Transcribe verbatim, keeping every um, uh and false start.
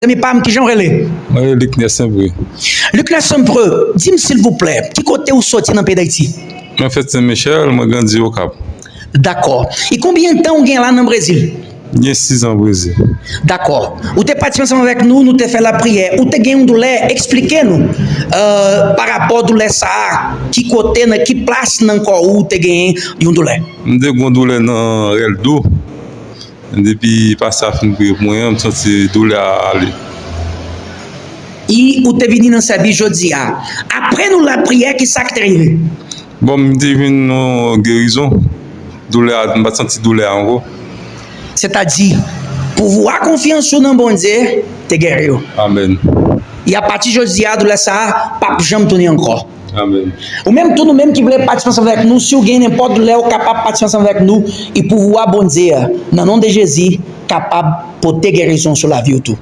Zanmi pa m, kijan w rele? Mwen rele Luckner Saint-Preux. Luckner Saint-Preux, di m silvouplè, ki kote ou soti nan peyi Dayiti? Mwen fèt Sen Michèl, mwen grandi Okap. Dakò. E konbyen tan ou gen la nan Brezil? Gen sis an Brezil. Dakò. Ou te pati ansanm avèk nou, nou te fè lapriyè. Ou te gen yon doulè, eksplike nou. Euh, pa rapò doulè sa a, ki kote, nan ki plas nan kò ou te gen yon doulè? M te gen yon doulè nan rèl do. Depi pastè a fin priye pou mwen an, m santi doulè a ale. E ou te vini nan sèvis jodi a. Apre nou lapriyè, ki sa k te rive? Bon, m te jwenn yon gerizon. Doulè a, m pa t santi doulè a ankò. Sètadi, pouvwa konfyans ou nan Bondye te geri w. Amèn. E apati jodi a, doulè sa a p ap janm tounen ankò. Amèn. Ou menm tou, nou menm ki vle patisipe ansanm avèk nou, si w gen nenpòt doulè, ou kapab patisipe ansanm avèk nou. E pouvwa Bondye a, nan non de Jezi, kapab pote gerizon sou lavi w tou.